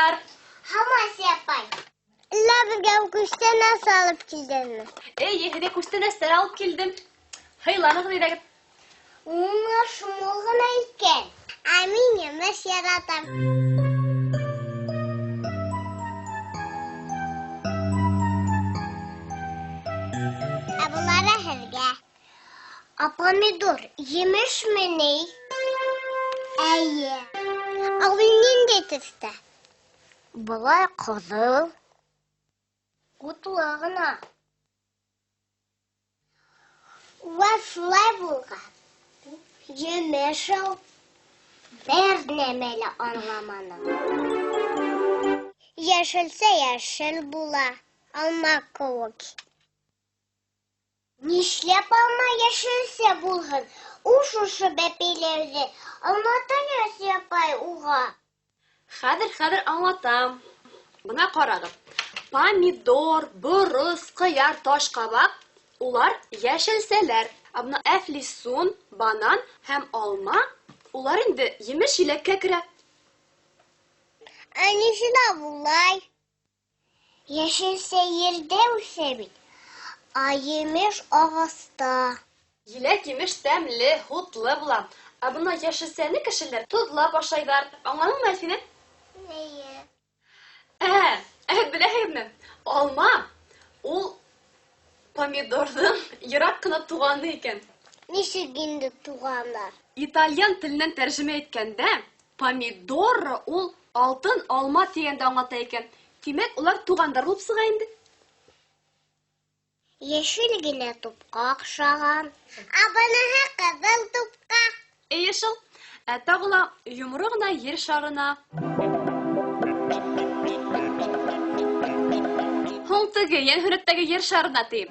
Балаҡайлар! Һаумы, Асия апай! Әллә беҙгә күстәнәс алып килдеңме? Эйе, һеҙгә күстәнәстәр алып килдем. Һыйланығыҙ әйҙәгеҙ. Уңыш мул ғына икән. Ә мин емеш яратам. Ә былары һеҙгә. Ә помидор емешме ни? Эйе. Ә ул ниндәй төҫтә? Былай ҡыҙыл. Утлы ғына. Улар шулай булған. Емеш ул. Бер нәмә лә аңламаным. Йәшелсә йәшел була, алма кеүек. Нишләп алма йәшелсә булһын? Ул шушы бәпәйләрҙе аңлата Асия апай уға. Хәҙер, хәҙер аңлатам. Бына ҡарағыҙ. Помидор, борос, ҡыяр, ташҡабаҡ улар йәшелсәләр. Ә бына әфлисун, банан һәм алма улар инде емеш-еләккә керә. Ә нишләп улай? Йәшелсә ерҙә үҫә бит, ә емеш ағаста. Еләк-емеш тәмле, һутлы була. Ә бына йәшелсәне кешеләр тоҙлап ашайҙар. Аңланыңмы, Әлфинә? Эйе. Ә, ә беләһегеҙме? Алма ул помидорҙың йыраҡ ҡына туғаны икән. Нисек инде туғандар? Итальян теленән тәржемә иткәндә, помидор ул алтын алма тигәнде аңлата икән. Тимәк, улар туғандар булып сыға инде. Йәшел генә тупҡа оҡшаған. Ә быныһы ҡыҙыл тупҡа. Эйе шул. Ә тағы ла йоморо ғына ер шарына. Һуң теге йәнһүрәттәге ер шарына тием.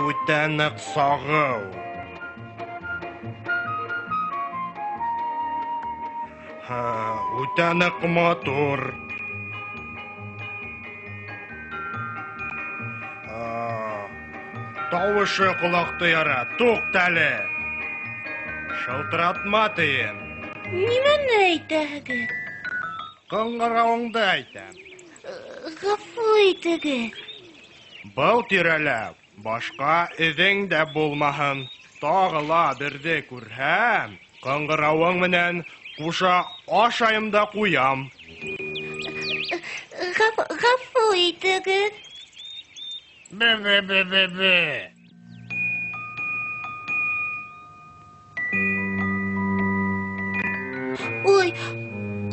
Үтә ныҡ сағыу. Һа, үтә ныҡ матур. Тауышы ҡолаҡты яра. Туҡта әле. Шылтыратма тием. Нимәне әйтәһегеҙ? Ҡыңғырауыңды әйтәм. Ғәфү итегеҙ. Был тирәлә башҡа эҙең дә булмаһын. Тағы ла берҙе күрһәм, ҡыңғырауың менән ҡуша ашайым да ҡуям. Ғәфү итегеҙ. Бе-бе-бе-бе-бе. Ой,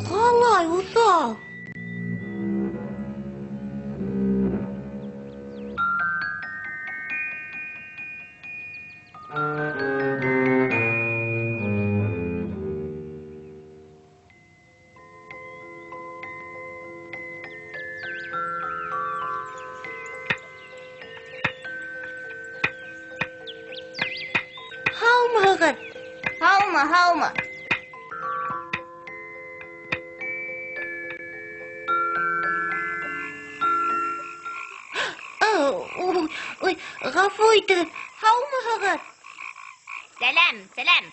ҡалай уҫал. Һаумыһығыҙ? Һаумы, һаумы. Ой, ғәфү итегеҙ. Һаумыһығыҙ? Сәләм, сәләм.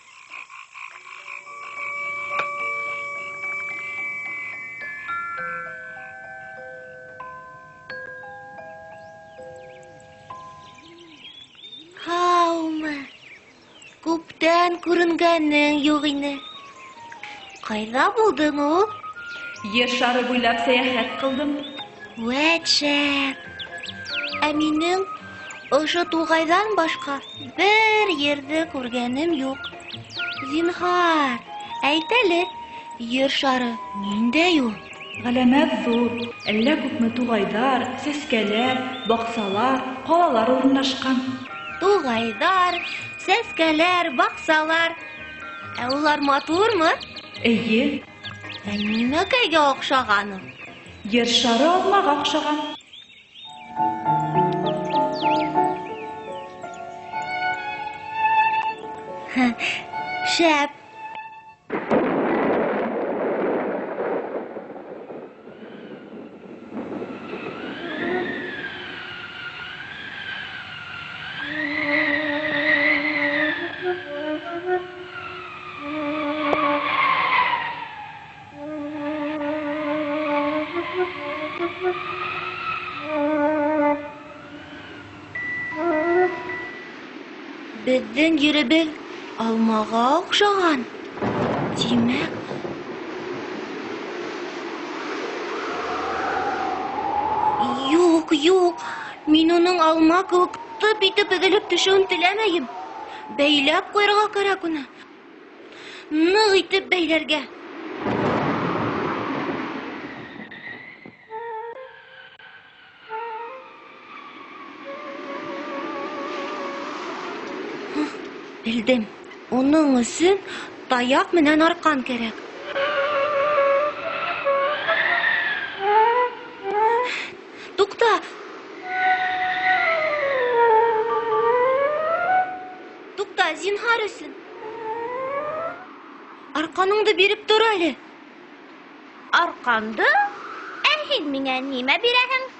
Һаумы. Күптән күренгәнең юҡ ине. Ҡайҙа булдың ул? Ер шары буйлап сәйәхәт ҡылдым. Вәт шәп. Ә минең ошо туғайҙан башҡа бер ерҙе күргәнем юҡ. Зинһар, әйт әле, ер шары ниндәй ул? Ғәләмәт ҙур, әллә күпме туғайҙар, сәскәләр, баҡсалар, ҡалалар урынлашҡан. Туғайҙар, сәскәләр, баҡсалар. Ә улар матурмы? Эйе. Ә нимәкәйгә оҡшаған ул? Ер шары алмаға оҡшаған. Шәп! Беҙҙең еребеҙ алмаға оҡшаған. Тимәк, юҡ, юҡ, мин уның алма кеүек тып итеп өҙөлөп төшөүен теләмәйем. Бәйләп ҡуйырға кәрәк уны. Ныҡ итеп бәйләргә. Белдем. Уның өсөн таяҡ менән арҡан кәрәк. Туҡта! Туҡта, зинһар өсөн. Арҡаныңды биреп тор әле. Арҡанды? Ә һин миңә нимә бирәһең?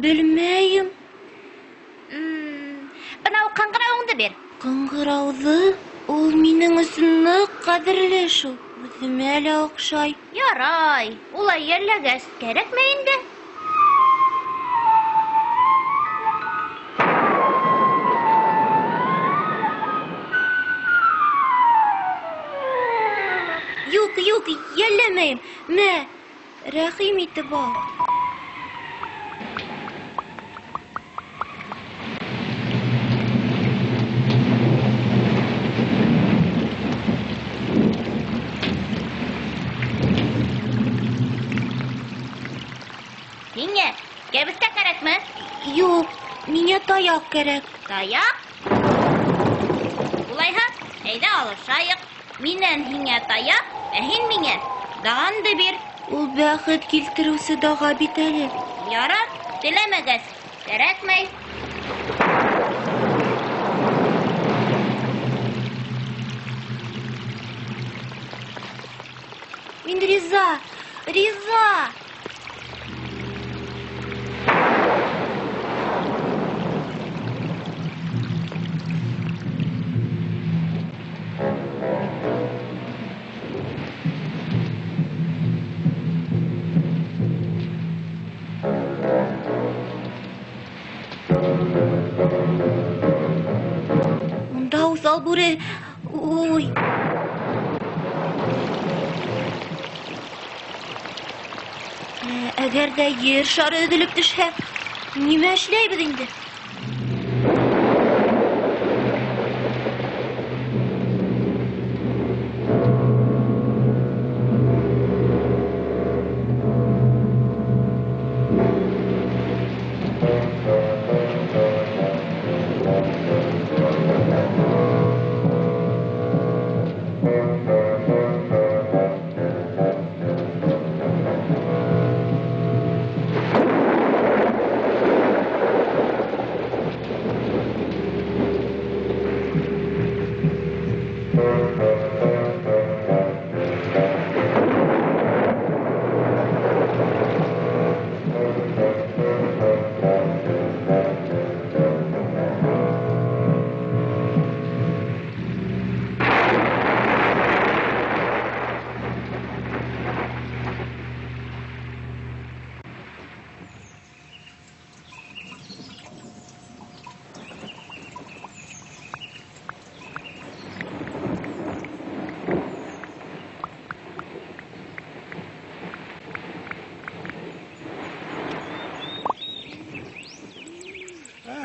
Белмәйем. Бынау ҡыңғырауыңды бир. Ҡыңғырауҙы? Ул минең өсөн ныҡ ҡәҙерле шул. Үҙемә лә оҡшай. Ярай, улай йәлләгәс, кәрәкмәй инде. Юҡ, юҡ, йәлләмәйем. Мә, рәхим итеп ал. Һиңә кәбеҫтә кәрәкме? Юҡ, миңә таяҡ кәрәк. Таяҡ? Улайһа, әйҙә алышайыҡ. Минән һиңә таяҡ, ә һин миңә дағанды бир. Ул бәхет килтереүсе даға бит әле. Ярар, теләмәгәс, кәрәкмәй. Мин риза, риза! Унда уҫал бүре. Ой! Әгәр ҙә ер шары өҙөлөп төшһә, нимә эшләйбеҙ инде?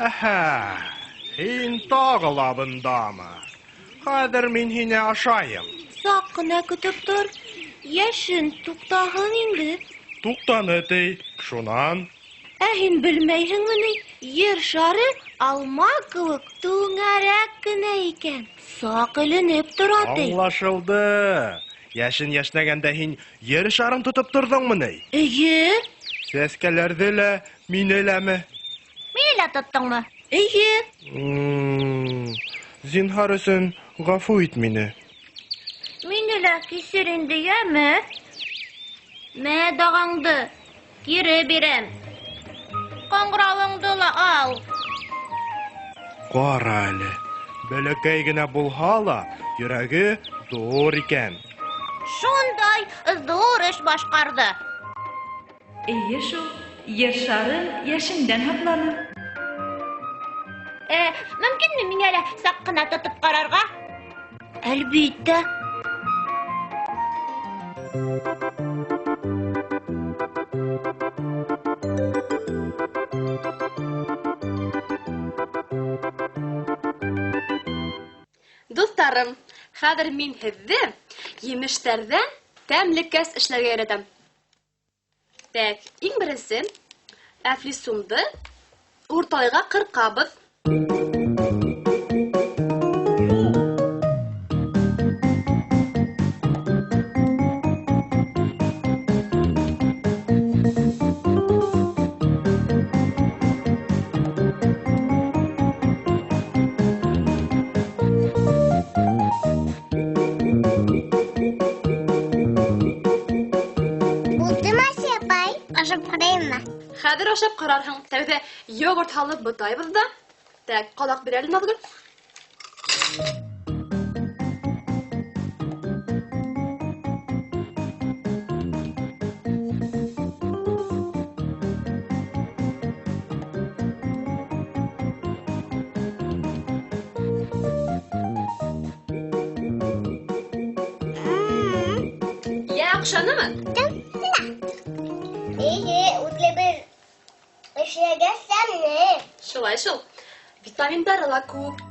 Әһә, һин тағы ла бындамы? Хәҙер мин һине ашайым. Саҡ ҡына көтөп тор. Йәшен туҡтаһын инде. Туҡтаны ти, шунан. Ә һин белмәйһеңме ни? Ер шары алма кеүек түңәрәк кенә икән. Саҡ эленеп тора ти. Аңлашылды. Йәшен йәшнәгәндә һин ер шарын тотоп торҙоңмо ни? Эйе. Сәскәләрҙе лә, мине ләме? Мине лә тоттоңмо? Эйе. Зинһар өсөн ғәфү ит мине. Мине лә кисер инде, йәме? Мә дағаңды, кире бирәм. Ҡыңғырауыңды ла ал. Ҡара әле, бәләкәй генә булһа ла, йөрәге ҙур икән. Шундай ҙур эш башҡарҙы. Эйе шул, Ер шары йәшендән һаҡланыр. Мөмкинме миңә лә саҡ ҡына тотоп ҡарарға? Әлбиттә. Дуҫтарым, хәҙер мин һеҙҙе емештәрҙән тәмлекәс эшләргә өйрәтәм. Так, иң беренсе әфлисунды урталайға ҡырҡабыҙ. Хәҙер ашап ҡарарһың. Тәүҙә йогурт һалып бутайбыҙ ҙа. Так, ҡалаҡ бир әле, Наҙгөл. Йә, оҡшанымы? Шулай шул. Витаминдары ла күп.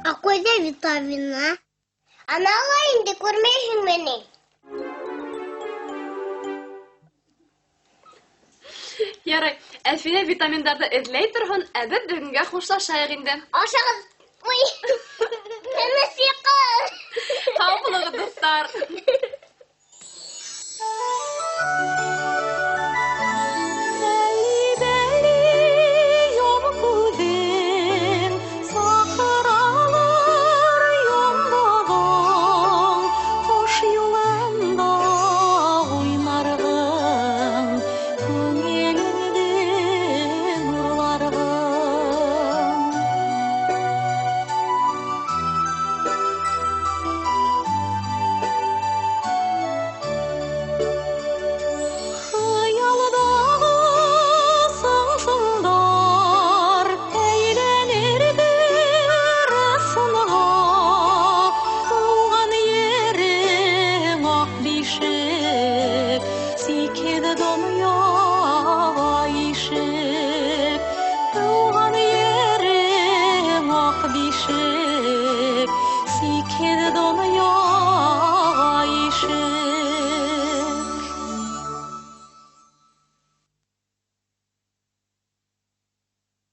Ә ҡайҙа витамины? Ана ла инде, күрмәйһеңме ни? Ярай, Әлфинә витаминдарҙы эҙләй торһон, ә беҙ бөгөнгә хушлашайыҡ инде. Ашағыҙ. Уй! Тыныс йоҡо. Һау булығыҙ, дуҫтар. Ишек, сикһеҙ донъя.